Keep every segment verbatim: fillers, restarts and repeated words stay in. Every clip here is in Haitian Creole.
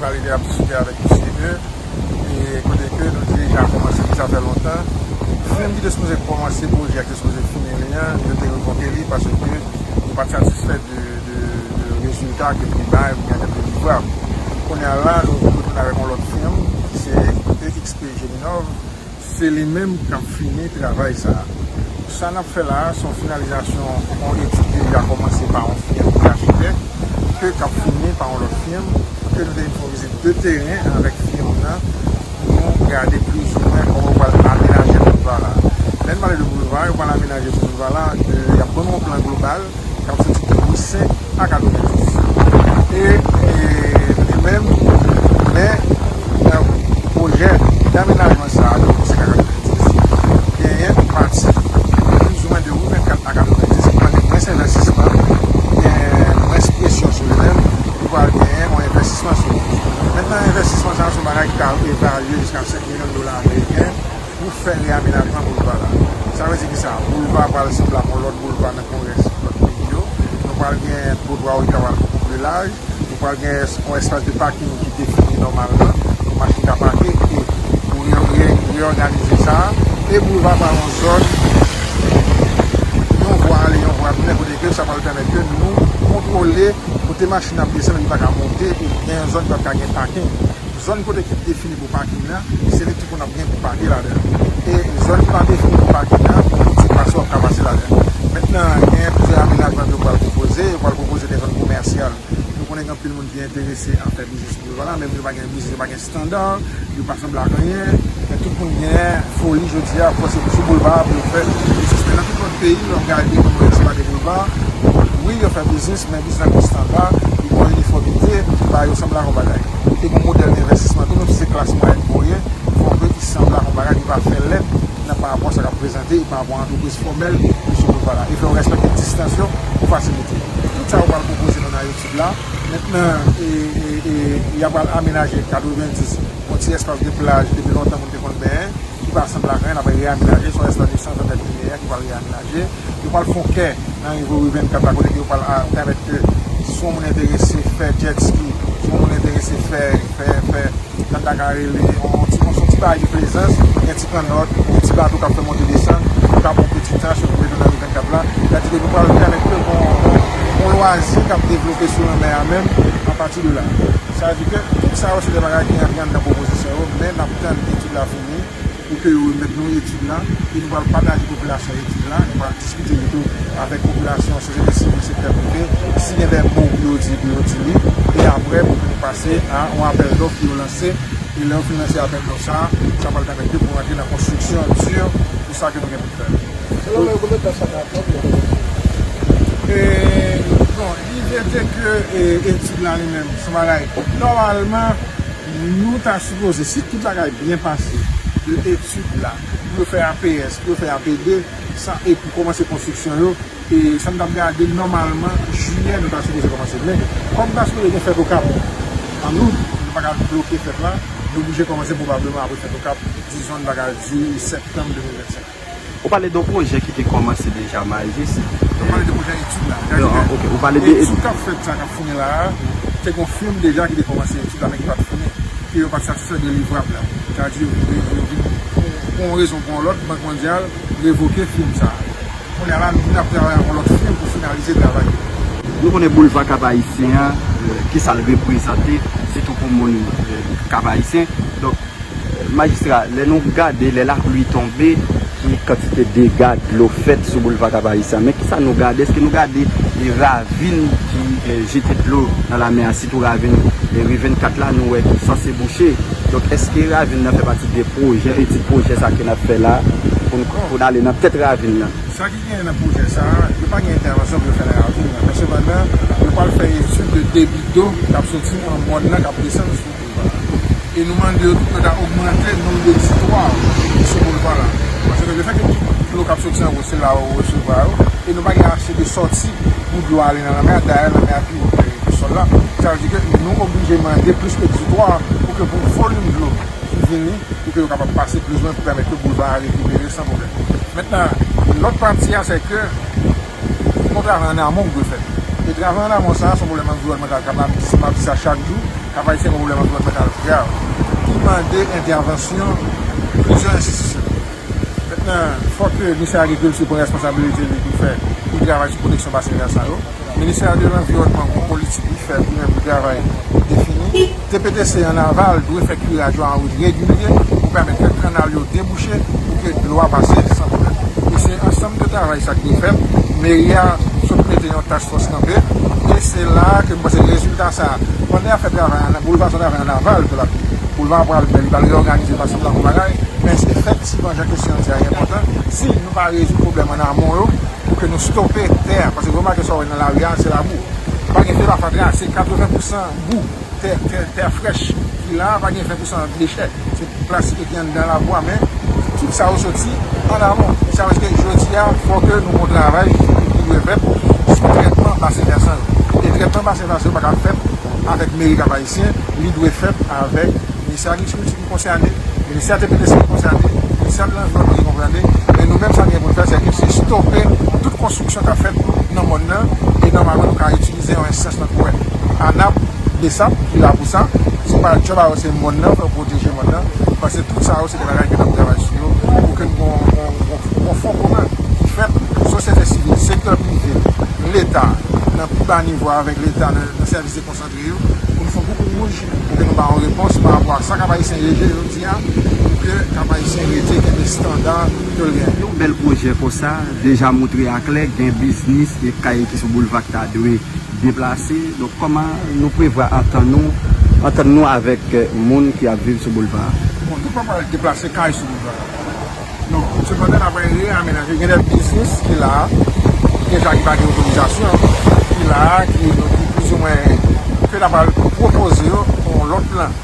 Pale de ap diskite avèk misye de, e kote ke nou deja kòmanse, sa fè lontan. Fim ki te sipoze kòmanse, pwojè ki te sipoze fini li an, yo te revoke li paske yo pa t satisfè de, de, de rezilta ke l te bay oubyen de livrab. Kounye a la, nou retounen avèk yon lòt fim, se E X P Geminov. Se li menm k ap fini travay sa a. Sa n ap fè la a, se yon finalizasyon yon etid ki deja kòmanse pa yon fim ki achitèk, ke k ap fini pa yon lòt fim, ke nou te vin fè yon vizit de teren avèk fim nan, pou nou gade plizoumwen kòman yo pral amenaje boulva la. Lè n pale de boulva, yo pral amenaje boulva la, de, y ap ban nou yon plan global, k ap soti de Wi Senk a katrevenndis. E, e, li menm, men, nan pwojè damenajman sa a de Wi Senk a katrevenndis, genyen yon pati plizoumwen de Wi Vennkat a katrevenndis ki mande mwens envèstisman, gen mwens presyon sou li menm, li pral genyen yon envèstisman sou li. Mentnan, envèstisman sa a se yon bagay ki ka evalye jiska senk milyon dola ameriken pou fè reyamenajman boulva la. Sa vle di ki sa? Boulva pral sanble ak yon lòt boulva nan kongrè lòt peyi yo. Nou pral gen twotwa yo ki pral bokou pli laj. Nou pral gen yon espas de pakin ki defini nòmalman pou machin ka pake e pou re- re- reyòganize sa. E boulva pral yon zòn, yon vwa ale, yon vwa tounen, kote ke sa pral pèmèt ke nou kontwole kote machin ap desann, li pa ka monte, e gen yon zòn ki pa ka gen pakin. Zòn kote ki defini pou pakin nan, se li tou konn ap gen pou pake ladan l. E zòn ki pa defini pou pakin nan, se pase w ap ka pase ladan l. Mentnan, gen plizyè amenajman ke yo pral pwopoze. Yo pral pwopoze de zòn komèsyal. Nou konnen gen anpil moun ki enterese an fè biznis sou boulva la, men yo pa gen biznis, yo pa gen estanda, yo pa sanble ak anyen. Men tout moun gen foli jodi a pou se sou boulva a pou yo fè biznis. Men nan tout lòt peyi, lè w gade kòman yo eksplwate boulva, wi, yo fè biznis, men biznis la gen estanda, li gen yon inifòmite, bagay yo sanble ak yon bagay. E gen yon modèl envèstisman tou, menm si se klas mwayèn ke w ye, fò ke li sanble ak yon bagay ki pa fè lèd nan parapò sa k ap prezante, e parapò a antrepriz fòmèl ki sou boulva la. E fè yo respekte distans yo pou fasilite. Tout sa yo pral pwopoze nou nan etid la. Mentnan, e, e, e, y ap pral amenaje katrevenndis, yon ti espas de plaj depi lontan moun te konn benyen, ki pa sanble ak anyen, n ap reyamenaje, se yon espas de san ven mèt linyè ki pral reyamenaje. Yo pral fè yon kè nan nivo Wi Vennkat la, kote ke yo pral a- pèmèt ke si yon moun enterese fè jet ski, si yon moun enterese fè, fè, fè, jan n ta ka rele, yon ti, yon ti bagay de plezans, gen ti kannòt, yon ti bato k ap fè monte desann, k ap pran ti tan, sou mete nan Wi Vennkat la. Sètadi ke nou pral pèmèt ke yon, yon, yon lwazi k ap devlope sou lanmè a menm, apati de la. Sa vle di ke tout sa yo se de bagay ki antre anndan pwopozisyon yo, men n ap tann etid la fini pou ke yo remèt nou etid la, e nou pral pataje popilasyon etid la, nou pral diskite li tou avèk popilasyon, sosyete sivil, sektè prive, si gen de mo pou yo di, pou yo di li, e apre, pou nou pase a yon apèl dòf pou yo lanse, e lè yo fin lanse apèl dòf sa a, sa pral pèmèt yo pou rantre nan konstriksyon di pou sa ke nou gen pou n fè. Selon mwen, konbyen tan sa ka pran pou yo fè? E, bon, lide se ke, e, etid la li menm, se yon bagay, nòmalman, nou ta sipoze, si tout bagay byen pase, de etid la, pou yo fè A P S, pou yo fè A P D, sa, e pou kòmanse konstriksyon yo, e sa n t ap gade, nòmalman, jiyè, nou ta sipoze kòmanse. Men, kòm ta sipoze gen fèt Okap an out, nou pa ka bloke fèt la, nou oblije kòmanse pwobableman apre fèt Okap, dizon, n ta ka di septanm de mil vennsenk. Ou pale de yon pwojè ki te kòmanse deja, Majis. Ou pale de pwojè etid la. Non, ok, ou pale de etid k ap fèt sa k ap fini la a, te gen yon fim deja ki te kòmanse etid la, men ki pa t fini, ke yo pa t satisfè de livrab la. Sa vle di, yo, yo, yo vin, pou, pou yon rezon, pou yon lòt, Bank Mondyal revoke fim sa a. Kounye a la, nou vin ap travay ak yon lòt fim pou finalize travay yo. Nou konnen Boulva Kap Ayisyen an, eh, kisa l reprezante, sitou pou moun, eh, Kap Ayisyen. Donk, Majistra, lè nou gade, lè lapli tonbe, ki kantite dega dlo fèt sou Boulva Kap Ayisyen? Men kisa nou gade? Èske nou gade, e, ravin ki, e, jete dlo nan lamè a, sitou ravin, e, Ri vennkat la, nou wè ki sanse bouche? Donk, èske ravin nan fè pati de pwojè, etid pwojè sa ke n ap fè la, pou n, pou n ale nan tèt ravin nan? Sa ki genyen nan pwojè sa a, yo pa gen entèvansyon pou yo fè nan ravin nan. Men sepandan, yo pral fè etid de debi dlo k ap soti nan mòn nan, k ap desann sou boulva a. E nou mande yo tou pou yo ta ogmante nonb de egzitwa ki sou boulva la. Paske lefètke tout dlo k ap soti anwo, se la yo resevwa yo. E nou pa gen ase de sòti pou dlo ale nan lanmè a. Dayè, lanmè a pi wo ke, ke sòl la. Sa vle di ke nou oblije mande plis egzitwa pou ke pou volim dlo ki vini, pou ke yo kapab pase plis lwen pou pèmèt ke boulva a rekipere san pwoblèm. Mentnan, lòt pati a, se ke gon travay an amon ki dwe fèt. E travay an amon sa a, se yon pwoblèm anviwònmantal k ap la, m di, m ap di sa chak jou, Kap Ayisyen gen yon pwoblèm anviwònmantal grav ki mande entèvansyon plizyè enstitisyon. Mentnan, fòk Ministè Agrikilti pran responsabilite li pou fè, pou travay sou pwoteksyon basen vèsan yo. Ministè de Lanviwònman gen yon politik li fè pou, pou travay defini. T P T C an aval dwe fè kiraj yo an wout regilye pou pèmèt ke kannal yo debouche pou ke dlo a pase san pwoblèm. E se ansanm de travay sa ki dwe fèt. Meri a sot mete yon task force kanpe. E se la ke m panse rezilta sa, pandan y ap fè travay an, Boulva se yon travay an aval ke l ap fèt. Boulva pral bèl, li pral reòganize, pral sanble ak yon bagay. Men efektivman, jan kesyon an di a enpòtan, si nou pa rezoud pwoblèm an amon yo, pou ke nou stope tè a, paske remake sa w wè nan lari a, se labou. Pa gen fatra, se katreven pousan bou, tè, tè, tè frèch ki la, pa gen ven pousan dechè. Se plastik ki anndan labou a, men tout sa yo soti an amon. Sa vle di ke jodi a, fò ke nou gon travay ki dwe fèt sou trètman basen vèsan yo. E trètman basen vèsan yo pa ka fèt avèk meri Kap Ayisyen, li dwe fèt avèk Ministè Agrikilti ki konsène, Ministè T P T C ki konsène, Ministè de Lanviwònman ki konsène, men nou menm sa nou gen pou n fè, se ke se stope tout konstriksyon k ap fèt nan mòn nan, e nòmalman nou ka itilize yon enstans tankou wè ANAP, BSAP, ki la pou sa. Se pa djòb a yo, se mòn nan, fò yo pwoteje mòn nan, paske tout sa yo se de bagay ke n ap travay sou yo, pou ke n gon, gon, gon, gon fon komen ki fèt, sosyete sivil, sektè prive, Leta, nan pi ba nivo avèk Leta, nan, nan sèvis dekonsantre yo, pou nou fè yon koukouwouj, pou ke nou ba yon repons pa rapò a sa Kap Ayisyen ye jodi a, pou ke Kap Ayisyen rete kenbe estanda ke l genyen. Yon bèl pwojè konsa deja montre aklè gen biznis e kay ki sou boulva ki ta dwe deplase. Donk, kòman nou prevwa antann nou, antann nou avèk, eh, moun ki ap viv sou boulva a? Bon, nou pa pral deplase kay sou boulva a. Non, sepandan, n ap reyamenaje. Gen de biznis ki la, ki deja ki pa gen otorizasyon, ki la, ki, ki plizoumwen, ke n ap pral pwopoze yo yon lòt plan.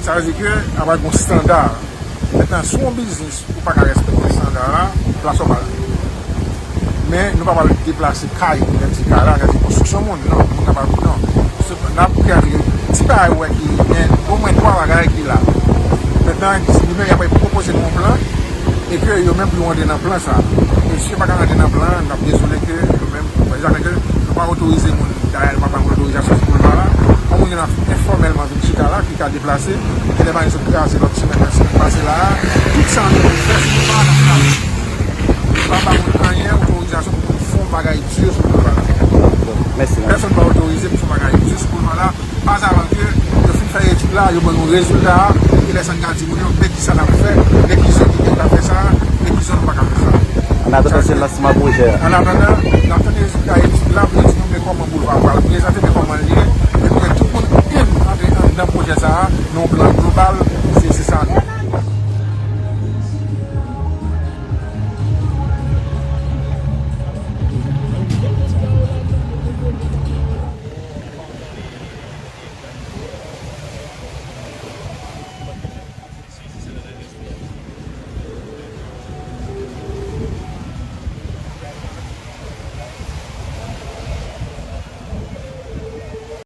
Sa vle di ke ap pral gen yon estanda. Mentnan, si yon biznis ou pa ka respekte estanda a, plas ou pa la. Men nou pa pral deplase kay, lè m di kay la, lè m di konstriksyon moun, non, moun nan pa, non. Se, n ap gade ti bagay ou wè ki gen omwen twa bagay ki la. Mentnan, li menm y ap pwopoze nou yon plan, e ke yo menm pou yo rantre nan plan sa. E si yo pa ka rantre nan plan an, n ap dezole ke yo menm, pa egzanp, ke nou pa otorize moun, dayè nou pa ba moun otorizasyon sou boulva la. Yon moun ki nan enfòmèlman vin chita la, ki ka deplase, gen de bagay sot kraze lòt semèn nan, semèn pase la a. Tout sa nou fè sou boulva a, n ap kraze. Pa ba moun anyen, otorizasyon pou moun fè yon bagay di sou boulva la. Bon, mèsi, mèsi. Pèsonn pa otorize pou fè yon bagay di sou boulva la, pa avan ke yo fin fè etid la, yo ban nou rezilta a, e lè sa n ka di moun yo, men kisa n ap fè, men ki zòn nou ka fè sa, men ki zòn nou pa ka fè sa. An atandan, se lansman pwojè a. An atandan, n ap